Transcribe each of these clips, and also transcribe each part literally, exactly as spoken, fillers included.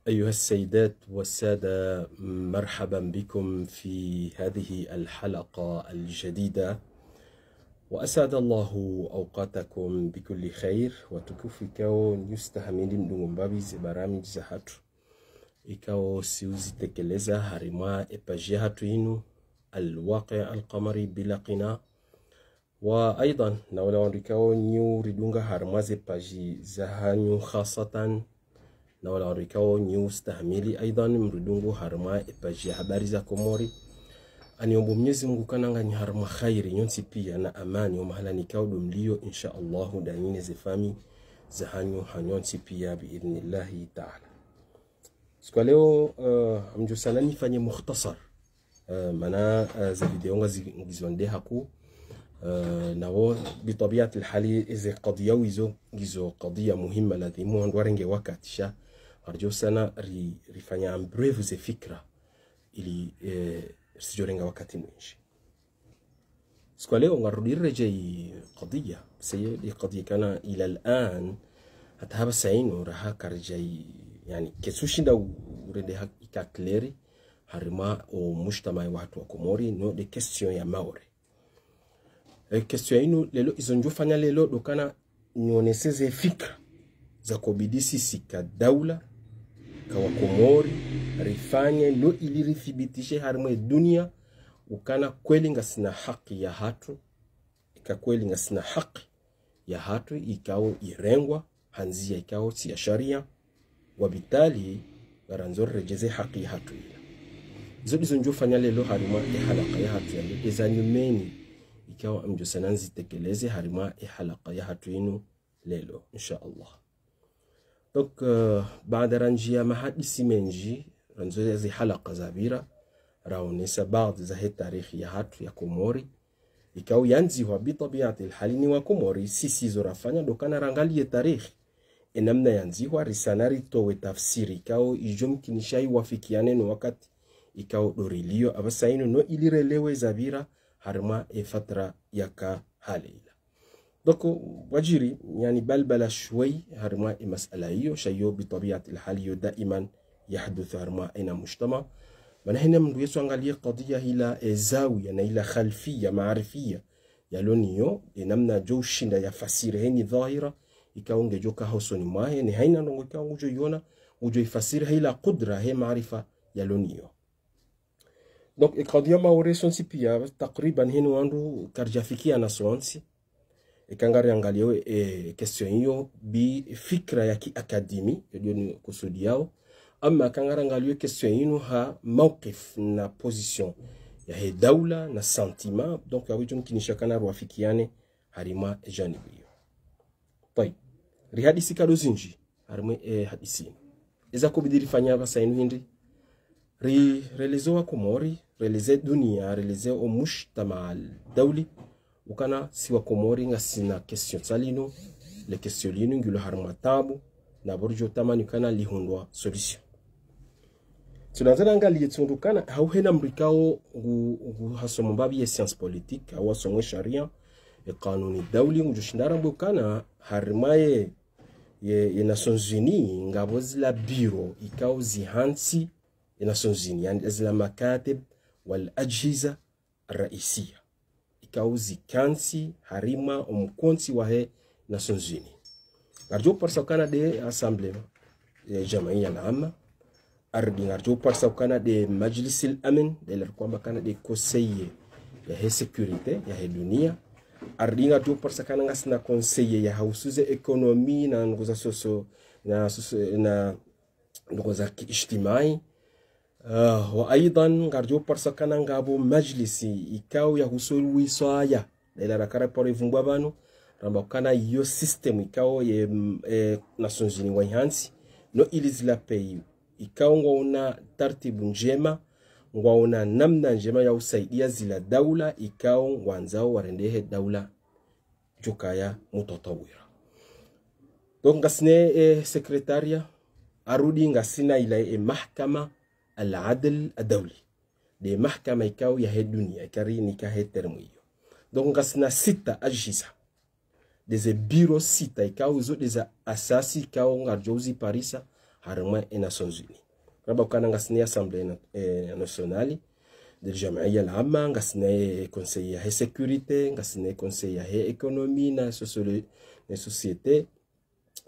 أيها السيدات والسادة، مرحبا بكم في هذه الحلقة الجديدة، وأسعد الله أوقاتكم بكل خير. Watukufu ikao nyi ustahamili mdungao mbapvi ze barnamidji zahatru ikao si uzitekeleza harimwa e page yahatru inu, Al-Waqi' Al-Qamari Bila Qina. Wa aidhan, na wala wandru ikao nyi uridunga harimwa ze page zahanyu khasatan, na wala wandru ikao nyi ustahamili aidhan mridungu harimwa e page ya Habari za Komori. Aniombo Mwenyezi Mungu ukana nganyi harimwa khairi nyontsi pia na amani, o mahala nikao ndo mlio, insha Allahu, ndanyi ne ze famiyi zahanyu ha nyontsi pia, biidhnillahi taala. Siku ya leo, eh, ngamdjo sala nifanye mukhtasar. Eh, mana, eh, ze video ngazi-, ngizo ndeha ku, eh, nawo, bitabiati lhali, eze kadhiya wizo, ngizo kadhiya muhima, ladhimu wandru warenge wakati sha. Ngaridjo sala ri-, rifanya en bref ze fikra, ili, eh, risidjorenga wakati mwindji. Siku ya leo ngarudi riredjeyi kadhiya. Seyo de kadhiya ikana ila al-an, hata hapvasa inu raha karidjayi, yani, ketsushinda u-, urende ha-, ika clair harimwa o mujtamaa wahatru wa Komori, no de question ya Maore. E question inu leo, izo ndjofanya leo ndo ukana nionese ze fikra za kobidi sisi ka daula, ka Wakomori, rifanye no ili rithibitishe harimwa e dunia ukana kweli ngasina haki yahatru, ika kweli ngasina haki yahatru ikao irengwa ha ndzia ikao tsi ya sharia, wa bitali ngarandzo riredjeze haki yahatru ila. Izo ndizo ndjofanya leo harimwa e halaka yahatru ya leo, eza nyumeni ikao ngamdjo sala nizitekeleze harimwa e halaka yahatru inu leo, insha Allah. Donc, euh, baada randjiya mahadisi mendji, randzo eze halaka zapvira, raonesa baadhi zahe tarikhi yahatru ya Komori, ikao yandzihwa bitabiati lhali ni Wakomori, sisi zo rafanya ndo ukana rangaliye tarikhi, e namna yandzihwa, risana ritowe tafsiri ikao idjo mkinisha iwafikiane no wakati ikao ndo rilio hapvasa inu, no ili relewe zapvira harimwa e fatra yaka hale ila. Donc, wadjiri, yani, balbala shweyi harimwa e masala iyo, sha iyo bitabiati lhali iyo daiman yahduthu harimwa ena mujtamaa. Mana hena mndru yetsu angaliye kadhiya hila e zawiya na ila khalfiya maarifiya yalo niyo, e namna djo ushinda yafasiri heni dhahira ikao ngedjo ka hosoni mwahe, ne haina ndrongo ikao ngudjo iona, ngudjo ifasiri hela kudra he maarifa yalo niyo. Donc, e kadhiya Maore sontsi pia, takriban heni wandru karidjafikiana sontsi. Eka ngariangaliyo, e, question iyo, bi fikra ya ki akademi, yo ndiyo nikusudiyao. Ama eka ngariangaliyo question inu ha mawqif na position yahe daula na sentiment, donc, ya widjo mkinisha ukana rwafikiane harimwa e janibu iyo. Tayib. Rihadisi nkado zindji harimwa e hadisi inu. Eza kobidi rifanye hapvasa inu hindri? Ri-, releze Wakomori, releze dunia, releze o mujtamaa dauli ukana si Wakomori ngasina question tsi linu, le question linu ngilo harimwa taabu, na pvo ridjo tamani ukana lihundrwa solution. Tsunandza rangaliye tsi ndo ukana, hau hena mndru ikao ngu, ngu hasomo mbapvi ye science politique, hau hasomo sharia, e kanuni dauli, ngudjo shinda rambwe ukana harimwa ye, ye, ye Nations Unies, ngapvo zila bureau ikao zihantsi e Nations Unies, yani zila makatib wal ajhiza raisiya ikao zikantsi harimwa o mkontsi wahe Nations Unies. Ngaridjo parisa ukana de Assemblée, e, Jamaiya al-Amma. Ardi ngaridjo parisa ukana de Majlis al-Amn, de la rikwamba ukana de Conseil yahe sécurité yahe dunia. Ardi ngaridjo parisa ukana ngasina Conseil yahusu ze économie na ndrongo za socio, na socio, na ndrongo za ki ijtimai. Ah, wa aidhan, ngaridjo parisa ukana ngapvo majlisi ikao yahusu wisaya. Lela rakara paro ivumbwa pvanu, ramba ukana iyo système ikao ye, mm, e, Nations Unies waihantsi, no ili zila pays ikao ngwaona tartibu ndjema, ngwaona namna ndjema ya usaidia zila daula ikao ngwandzao warendehe daula djukaya mutatawira. Donc, ngasina, e, secrétariat, arudi ngasina ila, e, mahkama al-adl ad-dawli. De mahkama ikao yahe dunia, ikari nika he terme iyo. Donc, ngasina sita ajhiza. De ze bureau sita ikao zo de za asasi ikao ngaridjo uziparisa harimwa e Nations Unies. Ramba ukana ngasina ye Assemblée na-, eh, Nationale, de Jamia al-Amma, ngasina ye Conseil yahe Sécurité, ngasina ye Conseil yahe Économie na sociolo-, na Société,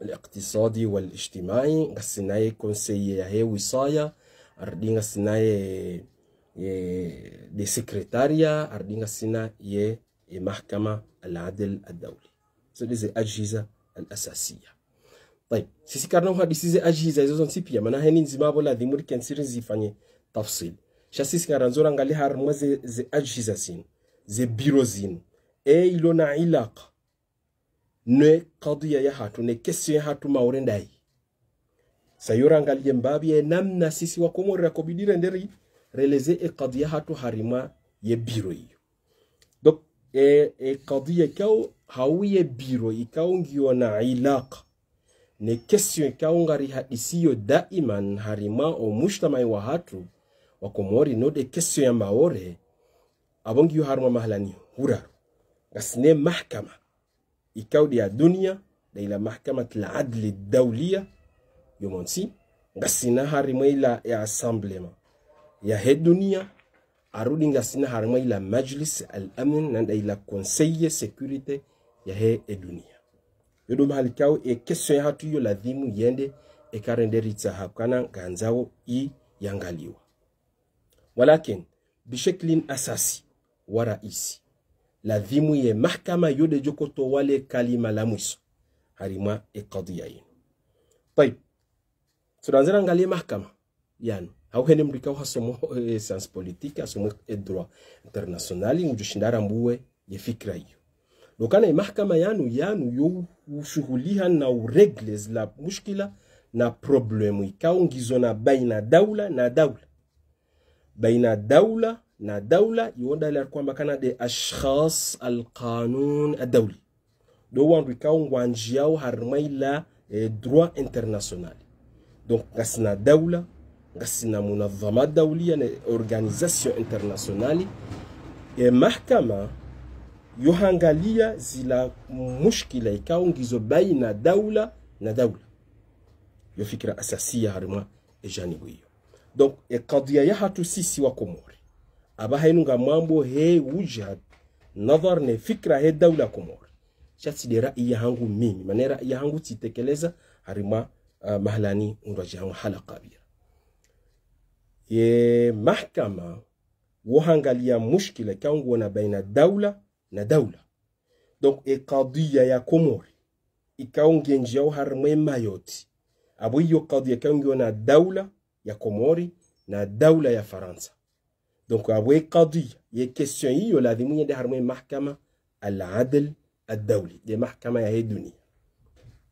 al-Iqtisadi wal-Ijtimai, ngasina ye Conseil yahe Wisaya, arudi ngasina ye, ye, de Secrétariat, arudi ngasina ye, ye Mahkama al-Adl al-Dawli. Zo nde ze ajhiza al-asasiya. Tayib, sisi karina uhadisi ze ajhiza izo zontsi pia, mana heni ndzima apvo ladhimu rikentsi rizifanye tafsil. Sha sisi ngarandzo rangalie harimwa ze, ze ajhiza zinu, ze biro zinu, e ilo na ilaqa ne kadhiya yahatru, ne question yahatru Maore ndayi. Sa yo rangalie mbapvi ye namna sisi Wakomori rakobidi rende ri, releze e kadhiya yahatru harimwa ye biro iyo. Donc, e, e kadhiya ikao, hau ye biro ikao ngiyo na ilaqa ne question ikao ngarihadisiyo daiman harimwa o mujtamai wahatru wa Komori, no nde question ya Maore, apvo ngiyo harimwa mahalani huraru. Ngasina ye mahkama ikao nde ya dunia, nda ila Mahkamat al-Adl ad-Dawliya, yo montsi, ngasina harimwa ila ye Assemblement yahe dunia, arudi ngasina harimwa ila Majlis al-Amn, na nda ila Conseil Sécurité yahe e dunia. Yo ndo mahali ikao e question yahatru iyo ladhimu yende, eka rende ritsaha ukana ngandzao iyangaliwa. Walakin, bishaklin asasi wa raisi, ladhimu ye mahkama yo nde djo kotowa le kalima la mwiso harimwa e kadhiya inu. Tayib. Tsurandzi rangalie mahkama yanu. Hau heni mdru ikao hasomo, eh, science politique, hasomo e droit international, ngudjo shinda rambuwe ye fikira iyo. Ndo ukana ye mahkama yanu, yanu yo ushuhuliha na uregle zila mushkila na problème ikao ngizo na baina daula na daula. Baina daula na daula, iyo nda ila kwamba ukana nde ashkhas al-qanun ad-dawli. Ndo wandru ikao ngwandjiao harimwa ila, eh, droit international. Donc, ngasina daula, ngasina munadhama dawliya, ne organisation internationale. E mahkama yo hangalia zila mushkila ikao ngizo baina daula na daula. Yo fikira asasiya harimwa e janibu iyo. Donc, e kadhiya yahatru sisi Wakomori, apvaha inu ngamwambo he wujhat nadhar ne fikira he daula Komori. Sha tsi nde rai yahangu mimi, mana e rai yahangu tsitekeleza harimwa, ah, mahalani undrwadji harimwa halaka pvira. Ye mahkama wo hangalia mushkila ikao nguona baina daula na daula. Donc, e kadhiya ya Komori ikao ngendjiao harimwa e Mayotte, apvo iyo kadhiya ikao ngiyo na daula ya Komori na daula ya Farantsa. Donc, apvo e kadhiya, ye question iyo ladhimu yende harimwa e Mahkama al-Adl ad-Dawli, nde mahkama yahe dunia.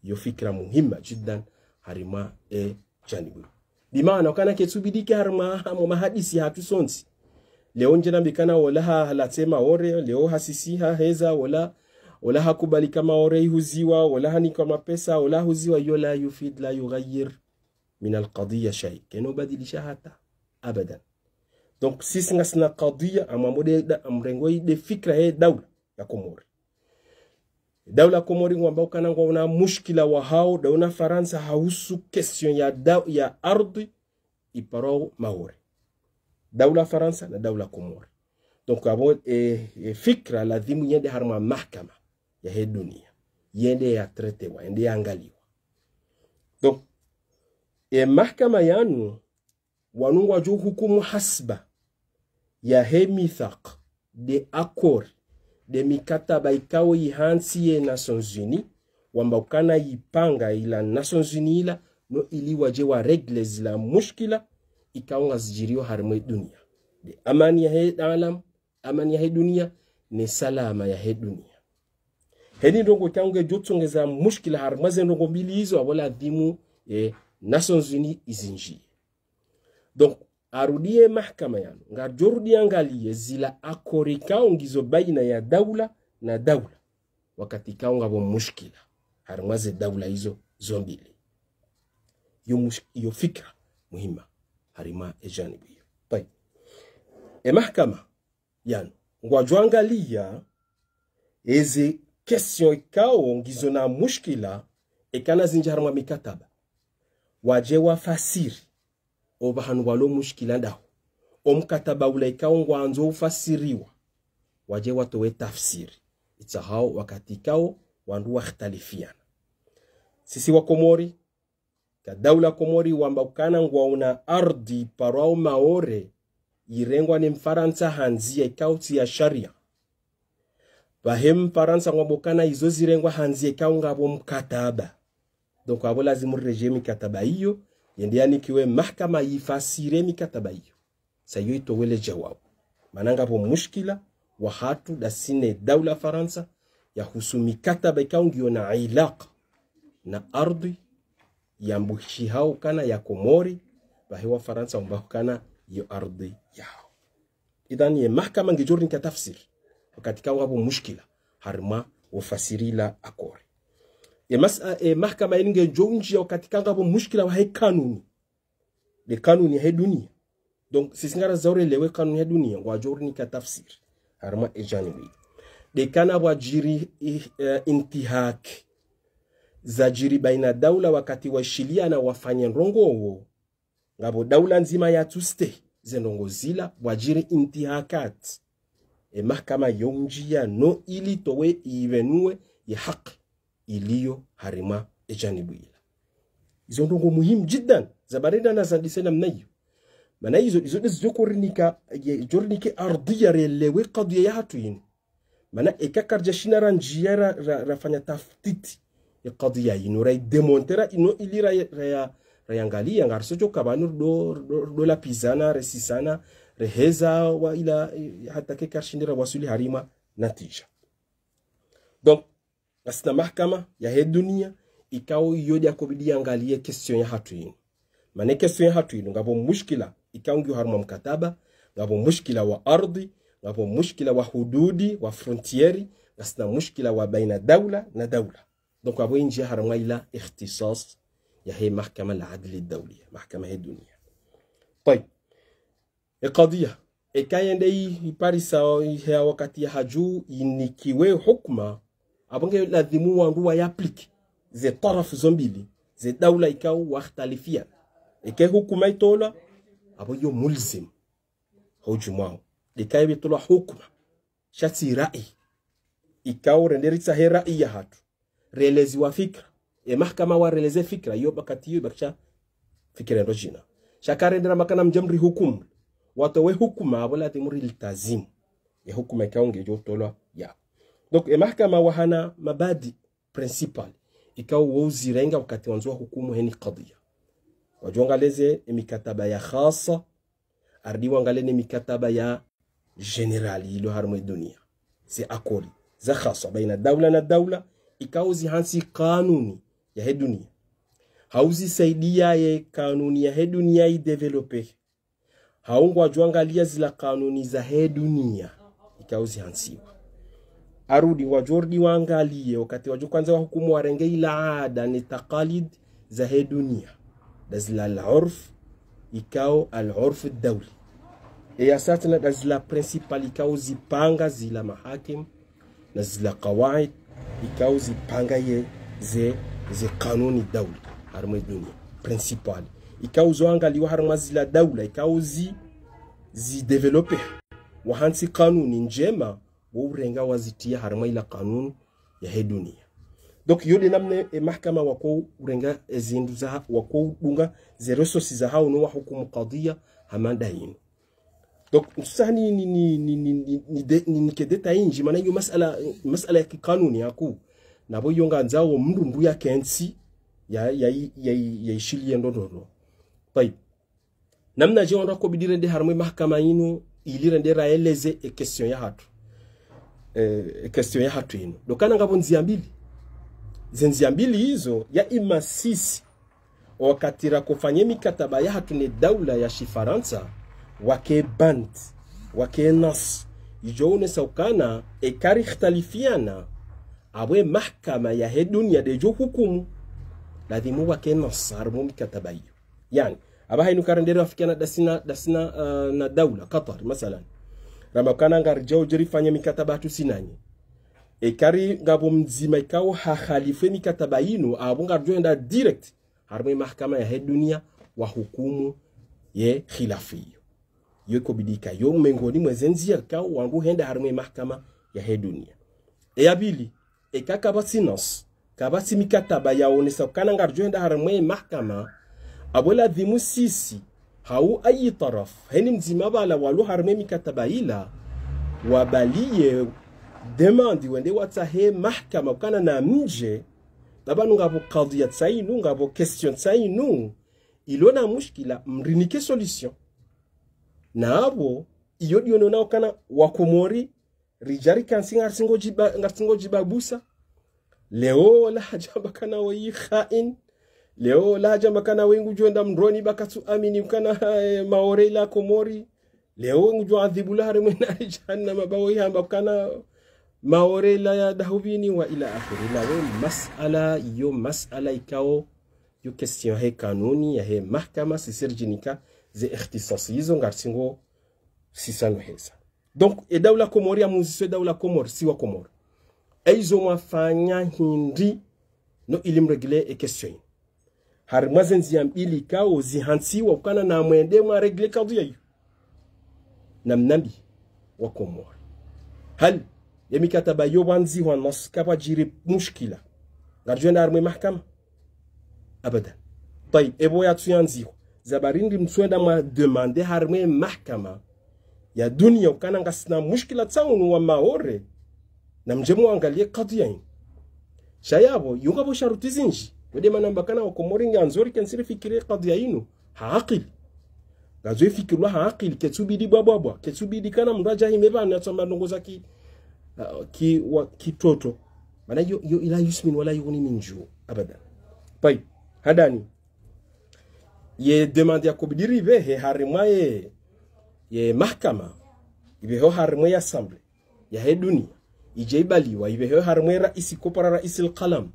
Yo fikira muhima jiddan harimwa e janibu. Bimaana ukana ketsubidi ke harimwa, harimwa mahadisi yahatru sontsi. Leo ndje nambe ukana wola ha, halatse Maore, leo hasisi haheza, wola, wola hakubali ka Maore ihuziwa, wola hanikwa mapesa, wola huziwa, yo la yufid, la yughayyir min al-qadhiya shay. Keno badilisha hata abadan. Donc, sisi ngasina kadhiya, amwambo nde da-, amrengo nde fikira he daula ya Komori. Daula Komori ngwamba ukana ngwaona mushkila wahao, daula Farantsa hahusu question ya da-, ya ardhi iparwao Maore. Daula Farantsa na daula Komori. Donc, apvo, e, e fikira ladhimu yende harimwa mahkama yahe dunia. Yende ya traitewa, yende yangaliwa. Donc, e mahkama yanu, wanu ngwadjo hukumu hasba yahe mithaq, nde accord, nde mikataba ikao yihantsi ye Nations Unies, wamba ukana yipanga ila Nations Unies ila, no ili wadje waregle zila mushkila ikao ngazidjirio harimwa e dunia. Nde amani yahe alam, amani yahe dunia, ne salama yahe dunia. Heni ndrongo ikao ngedjo tsongeza mushkila harimwa ze ndrongo mbili izo, apvo ladhimu, eh, Nations Unies izindjie. Donc, arudi ye mahkama yanu, ngardjo rudi yangalie zila accord ikao ngizo baina ya daula na daula, wakati ikao ngapvo mushkila harimwa ze daula izo zo mbili. Iyo mush-, iyo fikira muhima harimwa e janibu iyo. Tayib. E mahkama yanu ngwadjo angalia eze question ikao ngizo na mushkila, eka nazindji harimwa mikataba. wadje wafasiri, opvahanu pvwalo mushkila ndaho. Omkataba ula ikao ngwandzo ufasiriwa, wadje watowe tafsiri. Itsahao wakati ikao wandru wakhtalifiana. Sisi wa Komori, ka daula Komori wamba ukana ngwauna ardhi parwao Maore, irengwa ni Mfarantsa ha ndzia ikao tsi ya sharia. Pvahe Mfarantsa ngwambo ukana izo zirengwa ha ndzia ikao ngapvo mkataba. Donc, apvo lazimu riredjee mikataba iyo, yende yanikiwe mahakama yifasire mikataba iyo. Sa iyo itowe le djawabu. Mana ngapvo mushkila wahatru ndasi ne daula Farantsa, yahusu mikataba ikao ngiyo na ilaqa na ardhi, yambushihao ukana ya Komori, pvahe Wafarantsa wamba ukana iyo ardhi yahao. Idhan, ye mahakama ngedjo rinika tafsiri wakati ikao ngapvo mushkila harimwa wofasiri la accord. Ye mas-, e, mahakama yinu ngedjo undjia wakati ikao ngapvo mushkila wahe kanuni. Le kanuni yahe dunia. Donc, sisi ngarandzao relewe kanuni ya dunia, ngwadjo rinika tafsiri harimwa e janibu. Nde kana pvwadjiri i-, e, intihak zadjiri baina daula wakati waishiliana wafanye ndrongoo, ngapvo daula ndzima yatsustehi ze ndrongoo zila, pvwadjiri intihakat, e mahakama yo undjia no ili itowe, ipvenuwe ye haki iliyo harimwa e janibu ila. Izo ndrongoo muhimu jiddan, za barenda na zandise namna iyo. Mana izo, izo ndezidjo rinika, ye, djo rinike ardhiya relewe kadhiya yahatru yinu. Mana eka karidja shinda randjia ra, ra, rafanya taftiti ye kadhiya yinu, raidémonter inu ili ra, ra, rayangalia, ngarisodjo ka pvanu ndo, ndo, ndo lapvizana, resisana, reheza wa ila, hata ke karishindi rawasuli harimwa natija. Donc, ngasina mahakama yahe dunia, ikao iyo nde yakobidi yangalie question yahatru yinu. Mana question yahatru yinu, ngapvo mushkila ikao ngiyo harimwa mkataba, ngapvo mushkila wa ardhi, ngapvo mushkila wa hududi, wa frontière, ngasina mushkila wa baina daula na daula. Donc, apvo indjia harimwa ila ikhtisas yahe mahakama al-adli ad-dawliya, mahakama yahe dunia. Tayib. E kadhiya, eka yende i, iparisa, ihea wakati yahadju, inikiwe hukuma, apvo nge lazimu wandru wayaplike, ze tarafu zo mbili, ze daula ikao wakhtalifiana. Eka hukuma itolwa, apvo iyo mulzim. Hudju mwao. Eka ibe itolwa hukuma, sha tsi rai. Ikao rende ritsahe rai yahatru, releziwa fikra. E mahakama wareleze fikra, iyo wakati iyo ibakisha fikra ndo djina. Sha ka rende ramba ukana mdje mrihukumu, watowe hukuma, apvo lazimu riltazimu ye hukuma ikao ngedjo tolwa ya. Donc, e mahakama wahana mabadi principal ikao wo uzirenga wakati wandzo wahukumu heni kadhiya. Wadjo angalie ze mikataba ya khasa, arudi wangalie ne mikataba ya général ilo harimwa e dunia. Ze accord za khasa baina daula na daula, ikao zi hantsi kanuni yahe dunia. Hau zisaidia ye kanuni yahe dunia idévelopper. Hau ngwadjo angalia zila kanuni zahe dunia ikao zihantsiwa. Arudi ngwadjo rudi wangalie, wakati wadjo kwandza wahukumu warenge ila ada ne takalid zahe dunia, nda zila al-urf, ikao al-urf ad-dawli. E ya sa tsena nda zila principal ikao zipanga zila mahakim, na zila kawaid, ikao zipanga ye ze, ze kanuni daula harimwa e dunia, principal. Ikao zo angaliwa harimwa zila daula, ikao zi, zidévelopper. Wahantsi kanuni ndjema, wo urenga wazitia harimwa ila kanuni yahe dunia. Donc, iyo nde namna e mahakama wako urenga e zindru za, wako udunga ze ressources zahao no wahukumu kadhiya hama nda yinu. Donc, ntsusaha ni, ni, ni, ni, ni, ni, ni de, ni, nike détail indji, mana iyo masala, masala ya kikanuni yaku. Na pvo iyo ngandzao mndru mndru yakentsi, ya, ya, ya, ya, yaishiliye ndo ndo ndo. Tayib. Namnadje wandru wakobidi rende harimwa e mahakama yinu, ili rende raeleze e question yahatru. Eh, e question yahatru yinu. Ndo ukana ngapvo ndzia mbili. Ze ndzia mbili izo, ya ima sisi, wakati rakofanya e mikataba yahatru ne daula ya Shifarantsa, wake band, wake nas, idjo unesa ukana, eka rikhtalifiana, apvo e mahakama yahe dunia nde idjo hukumu. Lazimu wake nas harimwa e mikataba iyo. Yaani, apvaha inu ka rende rafikiana ndasi na, ndasi na, eh, na daula, Qatar, masalan. Ramba ukana ngaridjo udjo rifanya mikataba hatru sinanyi. Eka ri ngapvo mdzima ikao hakhalifu e mikataba yinu, apvo ngaridjo enda direct harumwa ye mahakama yahe dunia, wahukumu ye khilafu iyo. Yo ikobidi ika yo mengoni mwa ze ndzia ikao wandru hwenda harumwa ye mahakama yahe dunia. Eya pvili, eka kapvatsi nas, kapvatsi mikataba yaonesa ukana ngaridjo hwenda harumwa ye mahakama, apvo ladhimu sisi, hau ayi taraf, heni mdzima pvala walo harumwa ye mikataba ila, wapvaliye demande wende watsahe mahakama ukana namdje, ba pvanu ngapvo kadhiya tsi inu, ngapvo question tsi inu, ilo na mushkila, mrinike solution. Na apvo, iyo ndiyo nona ukana wa Komori, ridja rikantsi ngaritsingo djiba-, ngaritsingo djibabusa. Leo ola hadja amba ukana woyi khain. Leo ola hadja amba ukana woyi ngudjo enda mroni ba katsu amini ukana, eh, Maore ila Komori. Leo ngudjo adhibulwa harumwa ye nari jahannama ba woyi hamba ukana Maore ila ya dahupvini wa ila akhiri. Ila we masala, iyo masala ikao, yo question yahe kanuni, yahe mahakama, sisi ridjinika ze ikhtisas izo ngaritsingo sisano heza. Donc, e daula Komori ya muziso e daula Komori, si wa Komori. Eizo mwafanya hindri no ili mrégler e question inu. Harumwa ze ndzia mbili ikao zihantsiwa ukana namwende mwarégler kadhiya iyo. Namnambiye wa Komori. Hali, ye mikataba iyo pvandzihwa nas kapvadjiri mushkila, ngaridjo enda harumwa ye mahakama? Abadan. Tayib, epvo yatsu yandzihwa, za pvahindri mtsu enda mwa demande harumwa ye mahakama ya dunia ukana ngasina mushkila tsi unu wa Maore, namdje muangaliye kadhiya inu. Sha yapvo, yo ngapvo sharuti zindji. Yo nde mana amba ukana wa Komori ngandzo rikentsi rifikiri kadhiya inu ha akili. Ngandzo ifikirwa ha akili, ketsubidi bwabwabwa, ketsubidi ukana mndru adja hime pvanu yatsamba ndrongo za ki, ah, ki, wa, kitoto. Mana yo, yo ila yusmin wala yughni min ju'. Abadan. Tayib, handani. Ye demande yakobidi ripvehe harumwa ye, ye mahakama, ipvehwe harumwa ye assemblée yahe dunia, idje ipvaliwa, ipvehwe harumwa ye raisi, kopara raisi al-qalam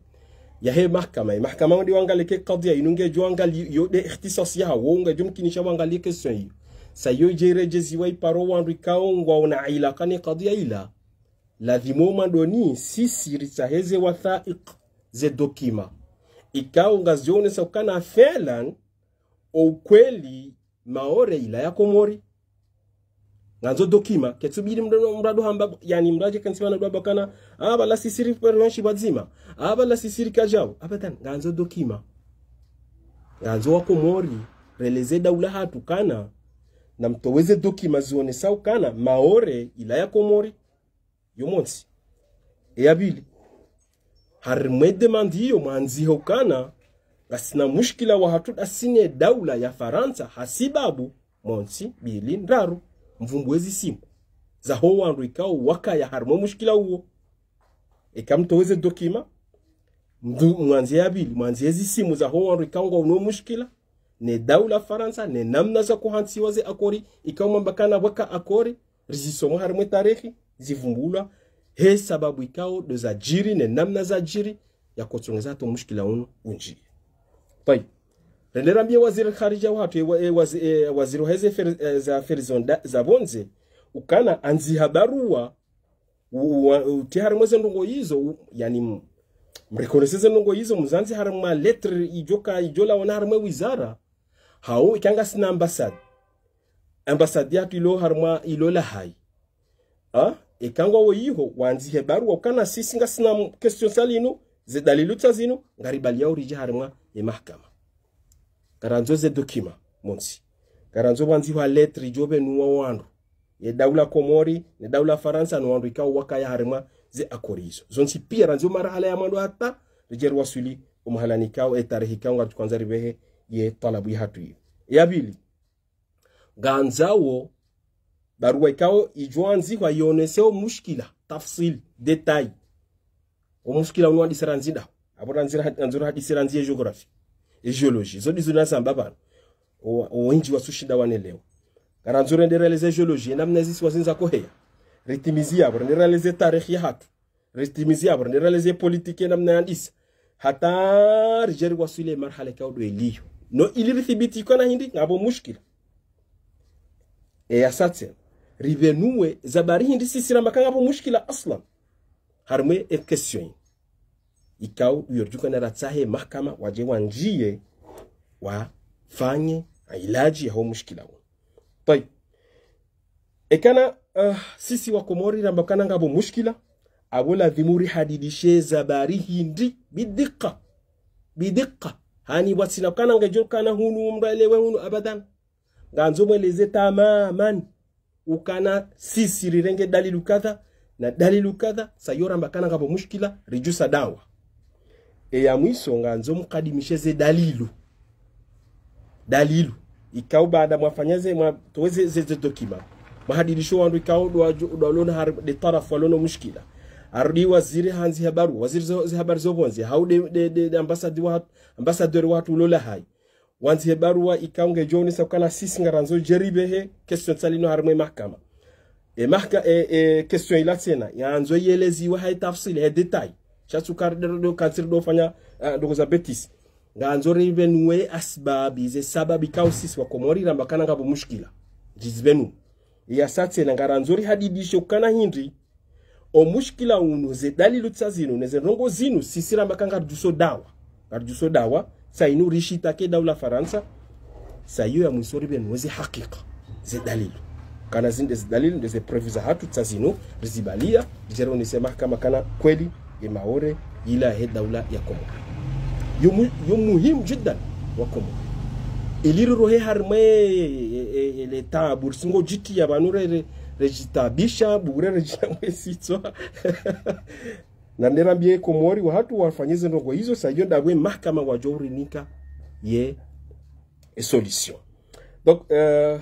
yahe mahakama. Ye mahakama wo nde wangaliye ke kadhiya inu ngedjo angali-, yo nde ikhtisas yahawo, ngedjo mkinisha wangaliye question iyo. Sa iyo idje iredjeziwa iparo wandru ikao ngwaona ilaka ne kadhiya ila. Ladhimu omwandoni sisi ritsahe ze wathaiq, ze document ikao ngazidjo onesa ukana fi'lan o ukweli Maore ila ya Komori. Ngandzo document, ketsubidi mndru, mndru ndo hamba, yani mndru adje kentsi pvanu ndo amba ukana, ah, pvala sisi ripvere wanshi pvadzima, ah, pvala sisi rikadjao. Abadan, ngandzo document. Ngandzo wa Komori, releze daula hatru ukana, namtowe ze document zionesa ukana Maore ila ya Komori. Yo montsi. Eya pvili, harumwa ye demande iyo mwandzihe ukana ngasina mushkila wahatru ndasi ne daula ya Farantsa, hasibabu, montsi, mbili, ndraru, mvumbuwe zisimu zaho wandru ikao wakaya harumwa mushkila uwo. Eka mtowe ze document, mdu-, mwandzihe ya pvili, mwandzihe zisimu zaho wandru ikao ngwao no mushkila ne daula Farantsa, ne namna zakohantsiwa ze akori, ikao mwamba ukana pvwaka akori, rizisomo harumwa ye tarehi, zivumbulwa, he sababu ikao ndo zadjiri, ne namna zadjiri, yakotsongeza hata o mushkila unu undjiye. Tayib. Rende rambiye waziri kharija wahatru, e wa-, e wazi-, e waziri waheze fer-, e za affaires za nda-, za pvondze, ukana andziha barua, u-, u-, uti harumwa ze ndrongo izo, u-, yani m-, mreconnaisse ze ndrongo izo, mzandzi harumwa lettre idjoka, idjo lawana harumwa ye wizara, hau ika ngasina ambassade. Ambassade yahatru ilo harumwa, ilo La Haye. Ah, eka ngwawo iho, wandzihe barua ukana sisi ngasina m-, question tsi linu, ze dalili tsi zinu, ngaribaliyao ridje harumwa ye mahakama. Ngarandzo ze document, montsi. Ngarandzo pvandzihwa lettre idjo pvenuwa wandru, ye daula Komori, ne daula Farantsa, no wandru ikao wakaya harumwa ze akori izo. Zontsi pia randzo marhala ya mwando hata ridje riwaswili o mahalani ikao, e tarehi ikao ngaritsukwandza ripvehe ye talabu yahatru iyo. Ya pvili, ngandzawo barua ikao idjo andzihwa ionese o mushkila, tafsil, détail. O mushkila unu wandisa randzi ndaho. Apvo randzi ra-, randzo rahadisi randzi ye géographie, ye géologie. Zo ndizo nazamba pvanu. O, o wendji watsushinda wanelewa. Ngarandzo rende releze géologie, namna zisiwa zindza koheya. Ritimizi yapvo, rende releze tarehi yahatru. Ritimizi yapvo, rende releze politique namna yandisa. Hata ridje riwaswili marhala ikao ndo iliyo. No ili rithibiti ukana hindri, ngapvo mushkila. Eya satse, ripvenuwe, za bari hindri sisi ramba ukana ngapvo mushkila aslan harumwa ye question. Ikao uyo ridjo ukana ratsahe mahakama wadje wandjiye wafanye ilaji yaho mushkila wo. Tayib. Ekana, eh, sisi wa Komori ramba kana ngapvo mushkila, apvo ladhimu rihadidishe ze habari hindri, bidikka. Bidikka. Hani pvwatsina kana ngedjo kana hunu mndru aelewe hunu abadan. Ngandzo mweleze tamaman. Ukana sisi rirenge dalilu kadha, na dalilu kadha, sa iyo ramba kana ngapvo mushkila, ridjusa dawa. Eya mwiso ngandzo mkadimishe ze dalilu. Dalilu. Ikao baada mwafanya ze, mwatowe ze, ze, ze dokima. Mwahadidisho wandru ikao ndo wadjo, ndo walona hari, nde tarafu walono mushkila. Harudi waziri handzi he barua, waziri zo, ze habari zo pvondze, hau nde, nde, nde, nde ambasadi wa, ambassadeur wahatru ulola hayi. Wandzihe barua ikao ngedjo onesa ukana sisi ngarandzo djeribehe question tsalino harimwe mahakama. E mahaka-, e, e question ila tsena, yandzo yeleziwe hayi tafsili, he détail. Sha tsi ukari ndo, ndo, kantsi ridofanya, ah, ndrongo za bêtise. Ngandzo ribenuwe asbabi, ze sababu ikao sisi wa Komori ramba kana ngapvo mushkila. Djizibenuwe. Yasa tsena ngarandzo rihadidishe ukana hindri, o mushkila unu, ze dalilu tsa zinu, ne ze ndrongo zinu, sisi ramba kana ngaridjuso dawa. Ngaridjuso dawa, sa inu rishitaki daula Farantsa, sa iyo ya mwiso ribenuwe ze hakika, ze dalilu. Kana zinde ze dalilu, nde ze preuve zahatru tsa zinu, rizibalia, ridjeronese mahakama kana kweli, e Maore, ila he daula ya Komori. Yo mu-, yo muhimu jiddan wa Komori. Ili rirohe harimwe, e, e, e, le tabu, risingo djitiya pvanu re, re, redjitaabisha, bure redjina mwesitswa. Na nderambiye Komori wahatru wafanye ze ndrongo izo, sa iyo ndapvo e mahakama wadjo urinika ye, e solution. Donc, euh,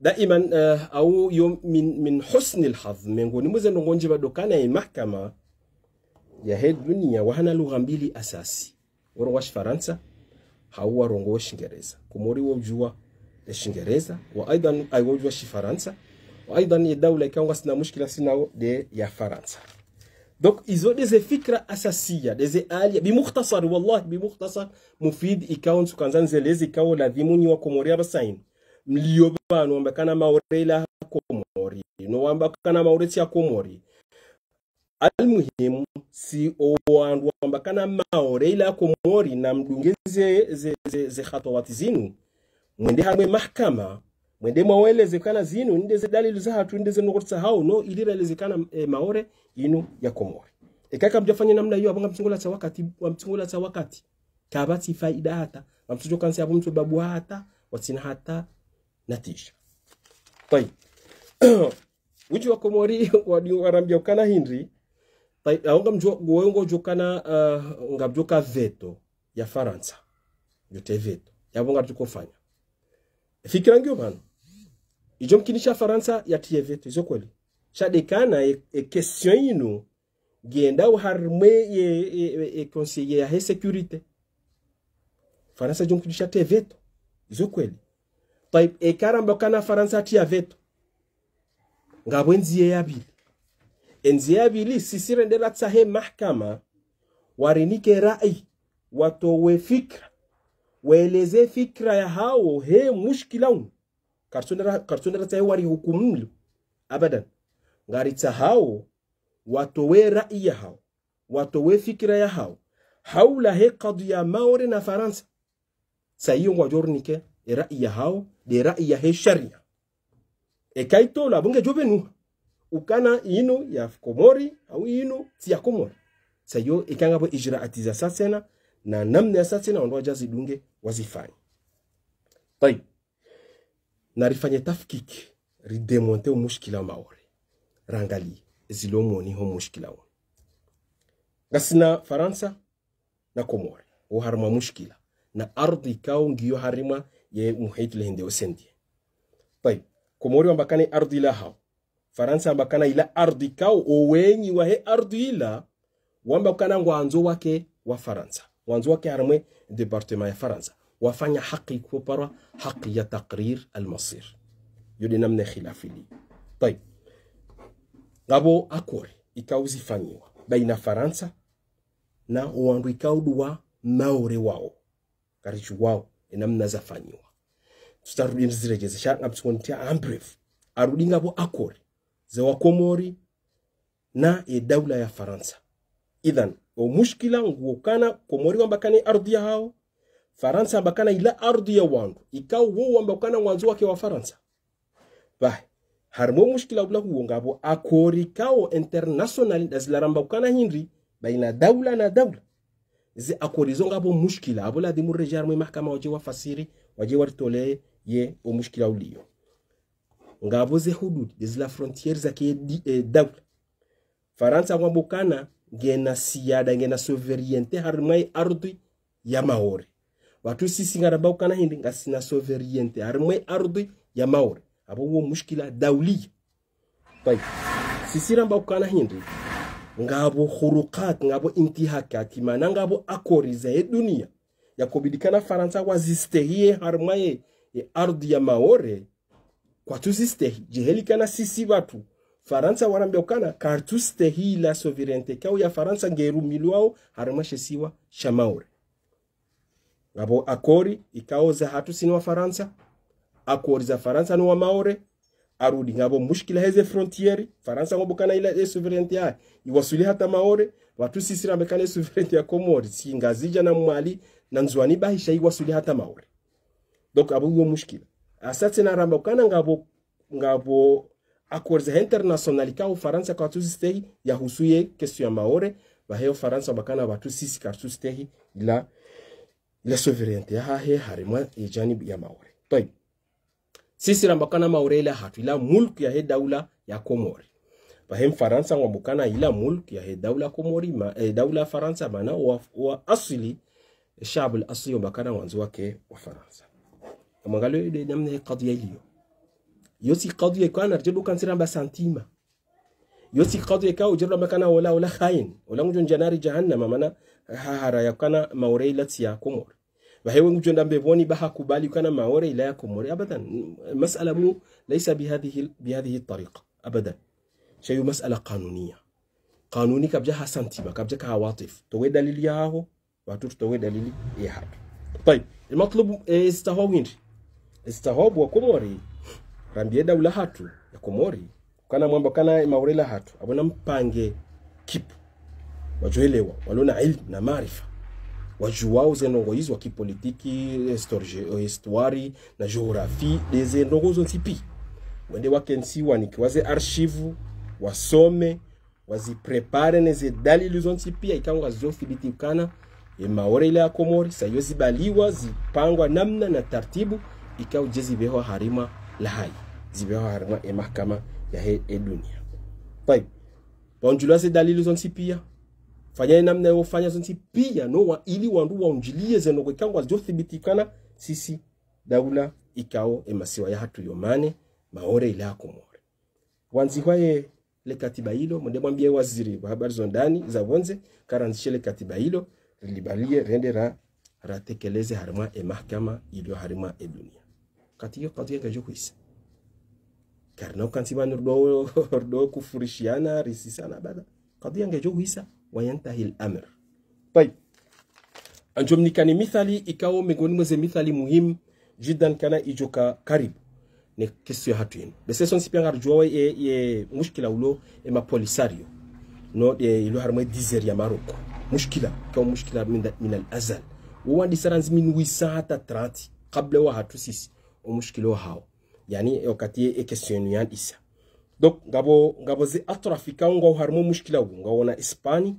daiman, euh, au yo min, min husni al-hadh, mengoni mwa ze ndrongo ndjema ndo ukana e mahakama yahe dunia wahana lugha mbili asasi. Warongowa Shifarantsa, hau warongowa Shingereza. Komori wodjuwa le Shingereza, wa aidan, ayi wodjuwa Shifarantsa, wa aidan ye daula ikao ngasina mushkila sinawo nde ya Farantsa. Donc, izo nde ze fikra asasiya, nde ze aliya, bi mukhtasar, wallahi, bi mukhtasar, mufid, ikao ntsukandza nizeleze, ikao ladhimu nyi wa Komori apvasa inu. Mlio pvanu, wamba kana Maore ila Komori, no wamba kana Maore tsi ya Komori. Almuhimu, si o wandru wamba kana Maore ila Komori na mdunge ze, ze, ze, ze khatwawati zinu, mwende harimwe mahakama, mwende mwaweleze kana zinu, nde ze dalilu zahatru, nde ze ndrongo tsahao, no, ili raeleze kana, e, Maore inu ya Komori. Eka kamdjafanya namna iyo, apvo ngamtsungulatsa wakati, ngamtsungulatsa wakati. Kapvatsi faida hata, ngamtsudjo kantsi apvo mtsu babu hata, watsina hata natija. Tayib. Udji wa Komori, wadi warambia ukana hindri, tayib, au ngamdjo, wewe ngodjo kana, ah, ngamdjo ka veto ya Farantsa. Djo te veto. Yapvo ngaridjo kofanya. Fikira ngiyo pvanu. Idjo mkinisha Farantsa yatiye veto, izo kweli. Sha nde kana e, e question inu, ngienda uharimwe ye, e, e, e conseiller yahe sécurité. Farantsa djo mkinisha te veto. Izo kweli. Tayib, eka ramba kana Farantsa tia veto. Ngapvo e ndziya ya pvili. E ndziya ya pvili, sisi rende ratsahe mahakama, warinike rai, watowe fikra, waeleze fikra yahao, he mushkila unu. Karitsonera, karitsonera tsahe warihukumu mli. Abadan. Ngaritsahao, watowe rai yahao, watowe fikira yahao, haula he kadhiya Maore na Farantsa. Sa iyo ngwadjo rinike, e rai yahao, nde rai yahe sharia. Eka itolwa, apvo ngedjo benuha. Ukana inu ya Komori, au inu tsi ya Komori. Sa iyo, eka ngapvo ijraati zasa tsena, na namna yasa tsena, wandru wadja zidunge, wazifanye. Tayib. Na rifanye tafkiki, ridémonter o mushkila wa Maore. Rangalie, zilo moni ho mushkila wo. Ngasina Farantsa na Komori, wo harimwa mushkila. Na ardhi ikao ngiyo harimwa ye muhit le Hindi Océan Indien. Tayib, Komori wamba kana ardhi ila hao. Farantsa amba kana ila ardhi ikao, o wenyi wahe ardhi ila, wamba kana ngwandzo wake wa Farantsa. Ngwandzo wake harimwe département ya Farantsa. Wafanya haki ikoparwa haki ya taqrir al-masir. Yo nde namna khilafu ili. Tayib. Ngapvo accord ikao zifanyiwa baina Farantsa na o wandru ikao ndo wa Maore wao. Karidjuwao, e namna zafanyiwa. Tutsarudi nizirejeze, sha ngamtsukonitia en bref. Harudi ngapvo accord ze wa Komori na e daula ya Farantsa. Idhan, o mushkila nguwo kana Komori wamba kana e ardhi yahao, Farantsa amba ukana ila ardhi ya wandru, ikao wo wamba ukana ngwandzo wake wa Farantsa. Bahi, harimwa o mushkila ula huo ngapvo accord ikao international ndazila ramba ukana hindri, baina daula na daula. Ze accord izo ngapvo mushkila, apvo ladhimu riredjee harimwa e mahakama wadje wafasiri, wadje waritolee ye o mushkila ulio. Ngapvo ze hudud, ndezila frontières zake di, eh, daula. Farantsa ngwamba ukana ngena siyada, ngena souveraineté harimwa e ardhi ya Maore. Watru sisi ngaramba ukana hindri, ngasina souveraineté harimwa e ardhi ya Maore. Apvo wo mushkila dauliya. Tayib. Sisi ramba ukana hindri, ngapvo khuruqat, ngapvo intihakati, mana ngapvo accord za he dunia yakobidi ukana Farantsa wazistehi ye harimwa ye, ye ardhi ya Maore, kwatsu zistehi. Djeheli ukana sisi watru Farantsa warambia ukana kartsu stehi la souveraineté ikao ya Farantsa ngerumilwao harimwa she isiwa sha Maore. Ngapvo accord ikao za hatru sisi no wa Farantsa, accord za Farantsa no wa Maore, arudi ngapvo mushkila heze frontières, Farantsa ngwamba ukana ila e souveraineté yahe iwasuli hata Maore, watru sisi ramba ukana e souveraineté ya Komori, si Ngazidja na Mwali, na Ndzuani bahi sha iwasuli hata Maore. Donc, apvo uwo mushkila. Asa tsena ramba ukana ngapvo, ngapvo accords internationaux ikao Farantsa kwatsu zistehi yahusu ye question ya Maore, bahi yo Farantsa wamba ukana watru sisi kartsu stehi ila, ila souveraineté yahahe harimwa ye janibu ya Maore. Tayib. Sisi ramba ukana Maore ila hatru, ila mulk ya he daula ya Komori. Bahi Mfarantsa ngwamba ukana ila mulk ya he daula Komori, ma, eh, daula Farantsa, mana wa, wa asili, shabu al asli wamba ukana ngwandzo wake wa Farantsa. Amwangaliyo nde namna ye kadhiya iliyo. Yo tsi kadhiya ikao ridjo duka ntsi ramba santima. Yo tsi kadhiya ikao udjo ramba ukana ola, ola khain. Ola ngudjo ndjia nari jahannama, mana ha, hara ya ukana Maore ila tsi ya Komori. Bahi we ngudjo enda mbepvoni ba hakubali ukana Maore ila ya Komori. Abadan. Masala mu, laysa bihadhihi, bihadhihi tariqa. Abadan. Sha yo masala qanuniya. Qanuni kabidja ha santima, kabidja ka ha watifa. Towe dalili yaho, watru tutowe dalili yahatru. Tayib. Al matlub, eh, istahwabu hindri. Istahwabu wa Komori, rambie daula hatru ya Komori, ukana mwamba ukana Maore ila hatru, apvo nampange kipu. Wadjuelewa, walona ilmu na maarifa. Wadjuwao ze ndrongoo izo wa kipolitiki, histori-, histoire, na géographie, ndeze ndrongoo zontsi pia. Wende wakentsi wanikiwa ze archives, wasome, waziprépare neze dalili zontsi pia, ikao ngazidjo thibiti ukana ye Maore ila ya Komori, sa yo zibaliwa, zipangwa namna na tartibu, ikao dje zipvehwa harimwa la hayi, zipvehwa harimwa e mahakama ya he, e dunia. Tayib. Pvondjulwa ze dalili zontsi pia, fanya ye namna yo fanya zontsi pia, no wa, ili wandru waundjilie ze ndrongoo ikao ngazidjo thibiti ukana sisi daula ikao e masiwa yahatru yo mane, Maore ila ya Komori. Wandzihwa ye le katiba ilo, mwende mwambie waziri wa habari zo ndani, za pvondze, karandzishe le katiba ilo, rilibalie, rende ra, ratekeleze harimwa e mahakama ilo harimwa e dunia. Wakati iyo kadhiya ngedjo hwisa. Karina ukantsi pvanu rudo, rudo kufurishiana, risisana, bada. Kadhiya ngedjo hwisa, wa yantahi al-amr. Tayib. Ngamdjo mnikani mithali ikao mengoni mwa ze mithali muhimu jiddan ukana idjo ka karibu ne question yahatru yinu. Bese sontsi pia ngaridjuwao ye, ye mushkila ulo e ma Polisario. No, ye ilo harimwa e désert ya Maroc. Mushkila, ikao mushkila min, min al-azal. Wo wandisa randzi mille huit cent hata trente, kabla wahatru sisi, o mushkila wahao. Yaani, e wakati ye, e question yinu yandisa. Donc, ngapvo, ngapvo ze atraf ikao ngwao harimwa o mushkila wu, ngwao na Espagne,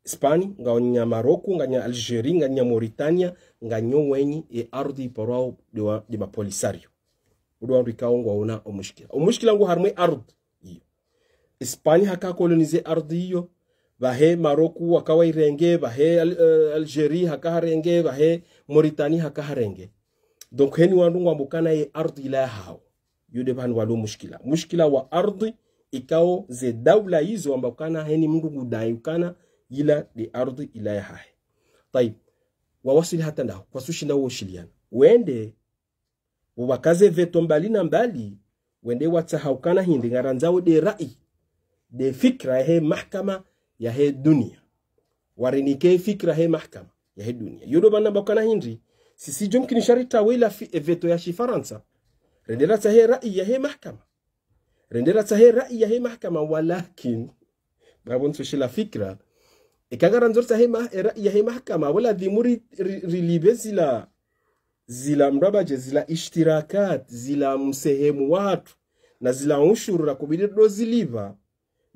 Espagne, nganyina Maroc, nganyina Algérie, nganyina Mauritania, nganyina wenyi ye ardhi iparwao nde wa, nde ma Polisario. Wo ndo wandru ikao ngwaona o mushkila. O mushkila ngu harimwa e ardhi iyo. Espagne haka coloniser ardhi iyo, pvahe Maroc waka wairenge, pvahe Al-, eh, Algérie haka harenge, pvahe Mauritanie haka harenge. Donc heni wandru ngwamba ukana ye ardhi ila yahao. Yo nde pvanu pvalo mushkila. Mushkila wa ardhi ikao ze daula izo wamba ukana heni mndru ngudai ukana yila nde ardhi ila yahahe. Tayib. Wawaswili hata ndaho, kwatsushinda woshiliana. Wende, wapvakaze veto mbali na mbali, wende watsaha ukana hindri ngarandzao nde rai, nde fikra yahe mahakama yahe dunia. Warinike fikra yahe mahakama yahe dunia. Yo ndo pvanu namba ukana hindri, sisi djo mkinisha ritawe ila fi, e veto ya Shifarantsa. Rende ratsahe rai yahe mahakama. Rende ratsahe rai yahe mahakama, walakin, ngapvo ntsoshila fikra, Eka ngarandzo ritsahe ma-, era, yahe mahakama, apvo ladhimu ri, ri, rilipve zila, zila mrabadje, zila ishtirakat, zila msehemu wahatru, na zila ushuru rakobidi ridozilipva,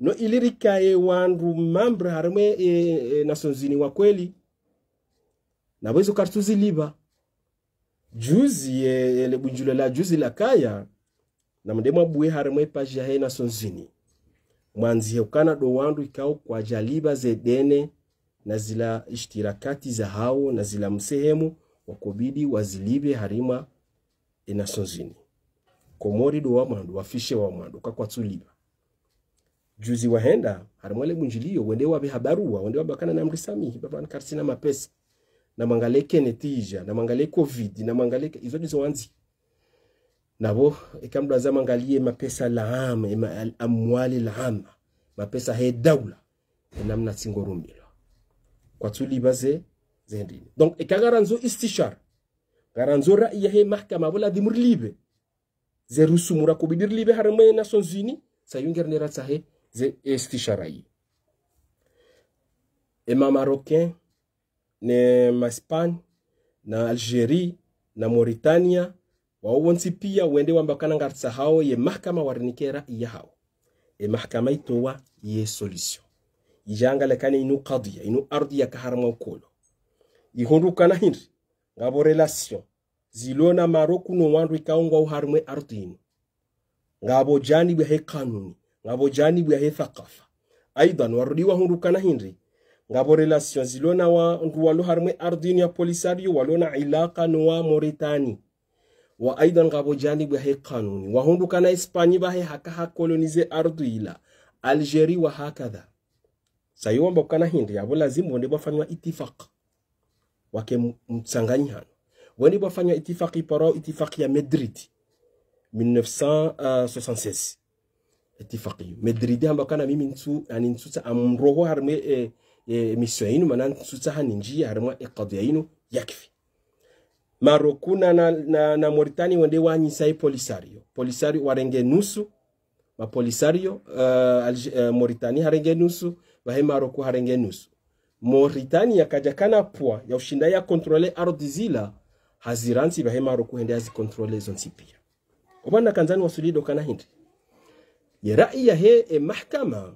no ili rikaye wandru membres harimwa e, e, Nations Unies wa kweli. Na apvo izo karitsuzilipva. Juzi ye, ye lebundjilio la juzi lakaya, na mende mwabuwe harimwa e page yahe Nations Unies. Mwandzihe ukana ndo wandru ikao kwadjalipva ze dene na zila ishtirakati zahao na zila msehemu wakobidi wazilipve harimwa e Nations Unies. Komori ndo wa mwando, wafishe wa mwando, ka kwatsulipva. Juzi wahenda, harimwa lebundjilio, wende wapveha baruwa, wende wamba ukana namrisamihi, ba pvanu karitsina mapesa. Namwangalie kenetija, namwangalie covid, namwangalie ke-, izo ndizo wandzi. Na apvo, eka mdru handza amwangalie mapesa al-am, ema-, al-amwali al-amma, mapesa he daula, enamna tsingorumilwa. Kwatsulipva ze, ze ndini. Donc, eka ngarandzo istishara, ngarandzo rai yahe mahakama, apvo ladhimu rilipve ze rusumu rakobidi rilipve harimwa e Nations Unies, sa iyo nge rine ratsahe ze istishara yi. Ema Marocain, ne ma Espagne, na Algérie, na Mauritania, wao wontsi pia wende wamba ukana ngaritsahao ye mahakama warinike rai yahao. E mahakama itowa ye solution. Idja angalia ukana inu kadhiya, inu ardhi yaka harimwa ukolo. Ihundru ukana hindri, ngapvo relation zilo na Maroku no wandru ikao ngwao harimwa e ardhi inu. Ngapvo janibu yahe kanuni, ngapvo janibu yahe thakafa. Aidhan, warudi wahundru ukana hindri, ngapvo relation zilo na wandru walo harimwa e ardhi inu ya Polisario, walo na ilaka no wa Mauritanie. Wa aidhan ngapvo janibu yahe kanuni. Wahundru ukana Espagne pvahe haka ha coloniser ardhi ila. Algérie wa hakadha. Sa iyo wamba ukana hindri, apvo lazimu wende pvwafanywa itifak. Wake m-, mtsanganyihano. Wende pvwafanywa itifak iparwao itifak ya Madrid. Mille neuf cent soixante-seize. Itifak iyo. Madrid hamba ukana mimi ntsu, ani ntsutsaha mroho harimwa e, e, mission inu, mana ntsutsaha nindjiye harimwa e kadhiya inu, yakfi. Maroku na, na, na, na Mauritanie wende wanyisa e Polisario. Polisario warenge nusu, ma Polisario, eh, Alge-, eh, Mauritanie harenge nusu, pvahe Maroku harenge nusu. Mauritanie yakadja kana pvwa ya ushinda ya contrôler ardhi zila, hazirantsi pvahe Maroku hende hazi contrôler zontsi pia. Opvanu nakandza niwaswili ndo ukana hindri. Ye rai yahe e mahakama,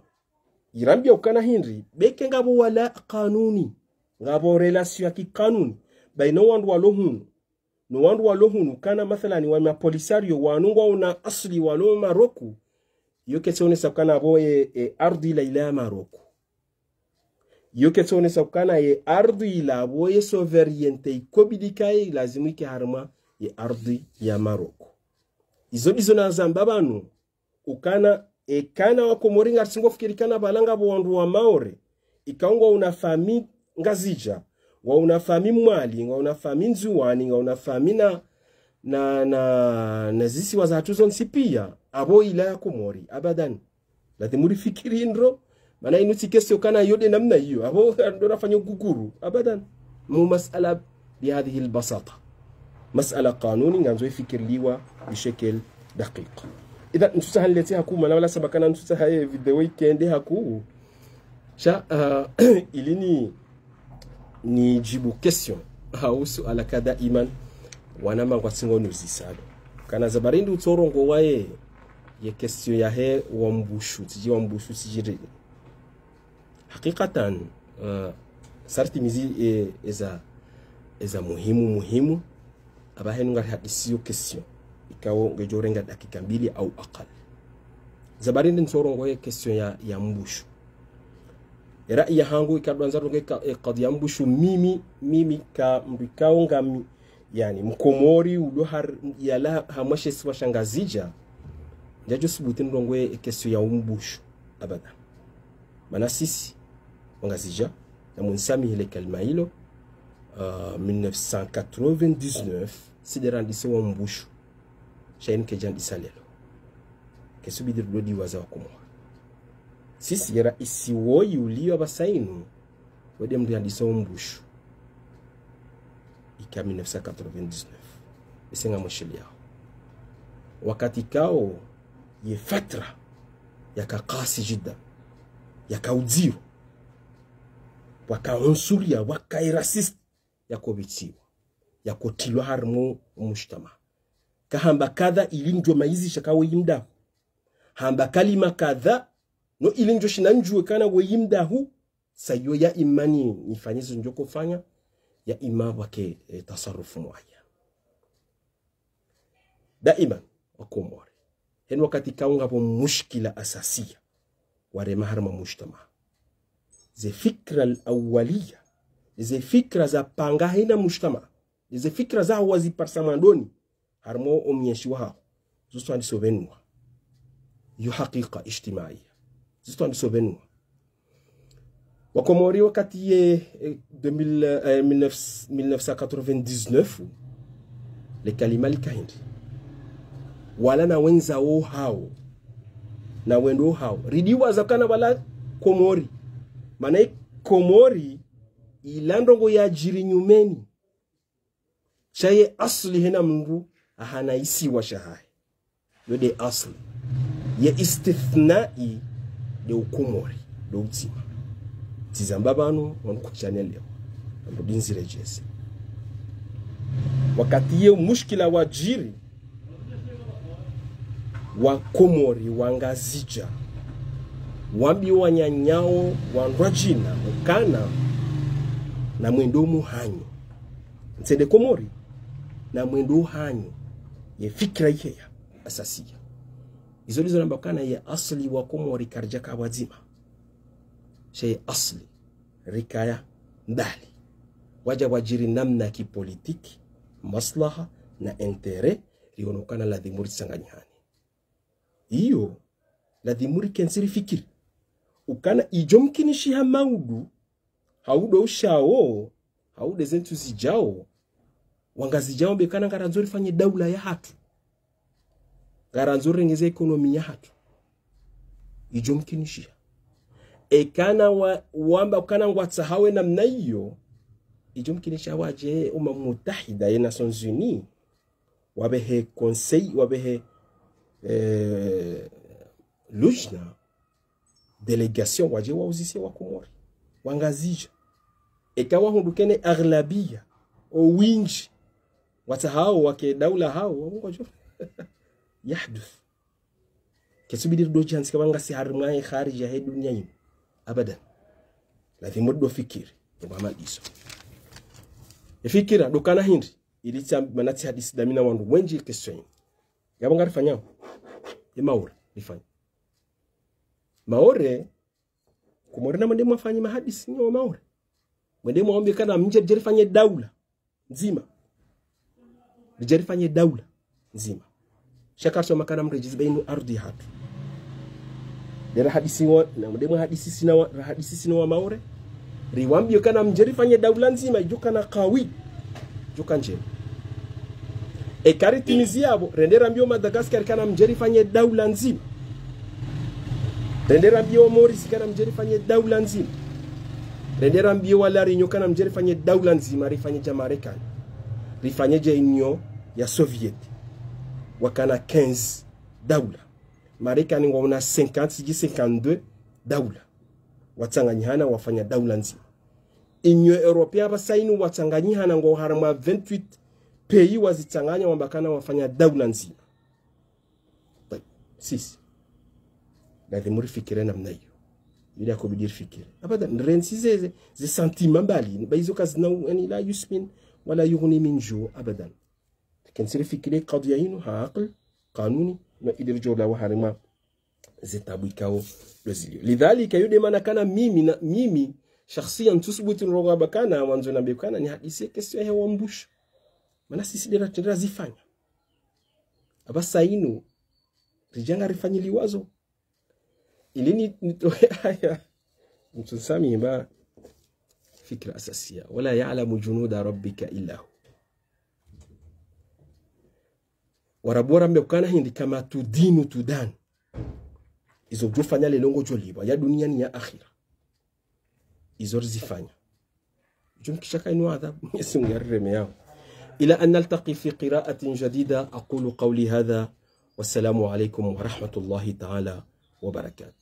irambia ukana hindri, beke ngapvo wala kanuni, ngapvo relation ya kikanuni, baina wandru walo hunu, no wandru walo hunu, ukana mathalani wa ma Polisario wanu ngwao na asli walo Maroku, iyo ketsi onesa ukana apvo e, e ardhi ila ila ya Maroku. Iyo ketsi onesa ukana ye ardhi ila apvo ye souveraineté ikobidi ikaye lazimu ike harimwa ye ardhi ya Maroku. Izo ndizo nazamba pvanu, ukana, ekana wa Komori ngaritsingo fikiri ukana pvala ngapvo wandru wa Maore, ikao ngwao na fami Ngazidja, ngwao na fami Mwali, ngwao na fami Ndzuwani, ngwao na fami na, na, na, na zisiwa zahatru zontsi pia, apvo ila ya Komori, abadan. Lazimu rifikiri ndro, mana inu tsi question ukana yo nde namna iyo. Apvo ndo rafanya guguru. Abadan. Mu masala bi hadhihi al-basata. Masala kanuni ngandzo ifikiriliwa bishekil daqiq. Idhan, ntsutsaha niletse haku, mana wala sababu ukana ntsutsaha ye video ikende haku. Sha, ah, ili ni, nijibu question. Hau suala ka daiman, wanama ngwatsingo nuzisalo. Ukana zabari ndi utsorongowa ye, ye question yahe wa Mbushu, tsidji wa Mbushu, tsidji rini. Hakikatan, eh, sharti mizi, eh, eza, eza muhimu, muhimu, apvaha inu ngarihadisiyo question. Ikao ngedjo renga dakika mbili au akal. Zabari ndi ntsorongowa ye question ya, ya Mbushu. Era iya hangu ikao ndo nandza rongowe ka, eh, kadhiya Mbushu mimi, mimi ka mdru ikao ngami, yani, Mkomori ulo har-, yalawa harumwa she isiwa sha Ngazidja, ndjadjo subuti nirongowe e question ya Umbushu. Abadan. Mana sisi, Wangazidja, namunisamihi le kalima ilo, ah, mille neuf cent quatre-vingt-dix-neuf, si nde randisa wa Umbushu. Sha inu kedjandisa leo. Kesubidi rudi waza wa Komori. Sisi ye raisi woyi uliyo apvasa inu, wo nde mdru yandisa Umbushu. Ika mille neuf cent quatre-vingt-dix-neuf. Ese ngamwishiliyao. Wakati kao ye fatra yaka kasi jiddan. Yaka udziro. waka unsuria, waka raciste, yako bitsiwa, yako tilwa harimwa omujtamaa. Kahamba kadha ili ndjo maizisha ka weyi mdahu. Hamba kalima kadha, no ili ndjo shinda ndjuwe kana weyi mdahu, sa iyo ya imma ni, nifanye zo ndjoko fanya, ya imma wake, eh, tasarufu mwaya. Daiman, Wakomori, heni wakati kaungapvo mushkila asasiya warema harimwa mujtamaa. Ze fikra al-awwaliya, ze fikra za panga hena mujtamaa, ze fikra za hawazi parisa mwandoni, harimwa omwenshi wahaho, zo tsi wandiso pvenua. Iyo hakika ijtimaiya. Zo tsi wandiso pvenua. Wakomori wakati ye, eh, deux mille, eh, mille neuf, mille neuf cent quatre-vingt-dix-neuf, le kalima lika hindri. Wala na wendza wo hawo, na wendo hawo. Ridiwaza kana wala Komori. Mana i Komori, ila ndrongo yadjiri nyumeni. Sha ye asli hena mndru ahana isiwa shahahe. Yo nde asli. Ye istithnai nde Ukomori, nde udzima. Tsizamba pvanu, wanu kutshane leo. Ambo ndinzi redjeze. Wakati ye mushkila wadjiri, Wakomori, Wangazidja, wambiwa wananyawo wandru wadjina, ukana, na mwendo muhanyu. Ntsi nde Komori, na mwendo hanyu. Ye fikira iheya asasiya. Izo ndizo namba kana ye asli Wakomori karidjaka pvwadzima. Sha ye asli rikaya mbali. Wadja wadjiri namna kipolitiki, maslaha na intérêt, riono ukana ladhimu ritsanganyihane. Iyo, ladhimu rikentsi rifikiri. Ukana idjo mkinishiha maudu, hau ndo ushawo, hau nde zentsu zidjao, Wangazidja wambe kana ngarandzo rifanye daula yahatru. Ngarandzo rirengeze ekonomi yahatru. Idjo mkinishiha. Ekana wa, wamba ukana ngwatsahawo namna iyo, idjo mkinishiha wadje Umma Mutahida ye Nations Unies, wapvehe conseil, wapvehe, eh, lujna, délégation, wadje wauzise Wakomori, Wangazidja. Eka wahundru ukana aghlabiya, owindji, watsahawo wake daula hawo, wapvo ngwadjo yahduth. Ketsu bidi ridjo djandzi ka pvanu ngasi harimwa ye kharija he dunia inu. Abadan. Ladhimu ridjo fikiri. Ndo hama ndizo. Ye fikira, ndo kana hindri. Ili tsa, mana tsi hadisi dami na wandru wendji question inu. Yapvo ngarifanyao. Ye Maore, rifanya. Maore, Komori na mwende mwafanye mahadisi nyo Maore. Mwende mwawambe kana mdje ridje rifanye daula ndzima. Ridje rifanye daula ndzima. Sha karisoma kana mredjezi pvanu ardhi yahatru. Nde rahadisi wa, na mwende mwahadisi sina wa, rahadisi sina Wamaore. Riwambiyo kana mdje rifanye daula ndzima, idjo kana kawi. Idjo ka ndjema. Eka ritimizi yapvo, rende rambiyo Madagascar kana mdje rifanye daula ndzima. Rende rambiyo Maurice kana mdje rifanye daula ndzima. Rende rambiyo wa La Réunion kana mdje rifanye daula ndzima, rifanye dja Marekani. Rifanye dja Union ya Soviet. Wakana quinze daula. Marekani ngwaona cinquante, sijui cinquante-deux daula. Watsanganyihana wafanya daula ndzima. Union Européenne apvasa inu watsanganyihana ngwao harimwa vingt-huit pays wazitsanganya wamba kana wafanya daula ndzima. Tayib, sisi. Ladhimu rifikiri namna iyo. Ili yakobidi rifikiri. Abadan, nirentsi ze, ze, ze sentiment mbali. Ba izo kazina, yani, la yusmin, wala yughni min ju', abadan. Lakini si rifikiri kadhiya inu, ha aql, kanuni, na ili ridjo lawa harimwa zitabu ikao ndo zilio. Lidhalika, yo nde mana kana mimi na, mimi, shakhsiyan, ntsusubutu nirongowe amba kana, wandzo nambe kana, nihadisi ye question ya Wambusha. Mana sisi nde ra, nde razifanya. Apvasa inu, ridja ngarifanyiliwazo. Ili ni, nitowe aya. Mtsunsamihi mba fikira asasiya. ولا يعلم جنود ربك إلا هو. Warabu warambe ukana hindri كما تدين تدان. Izo udjofanya leo ngodjolipvwa, ya dunia ni ya akhira. Izo rizifanya. Djumkisha ka inu adhabu, Mwenyezi Mungu yarirehemu yao. إلى أن نلتقي في قراءة جديدة، أقول قولي هذا، والسلام عليكم ورحمة الله تعالى وبركاته.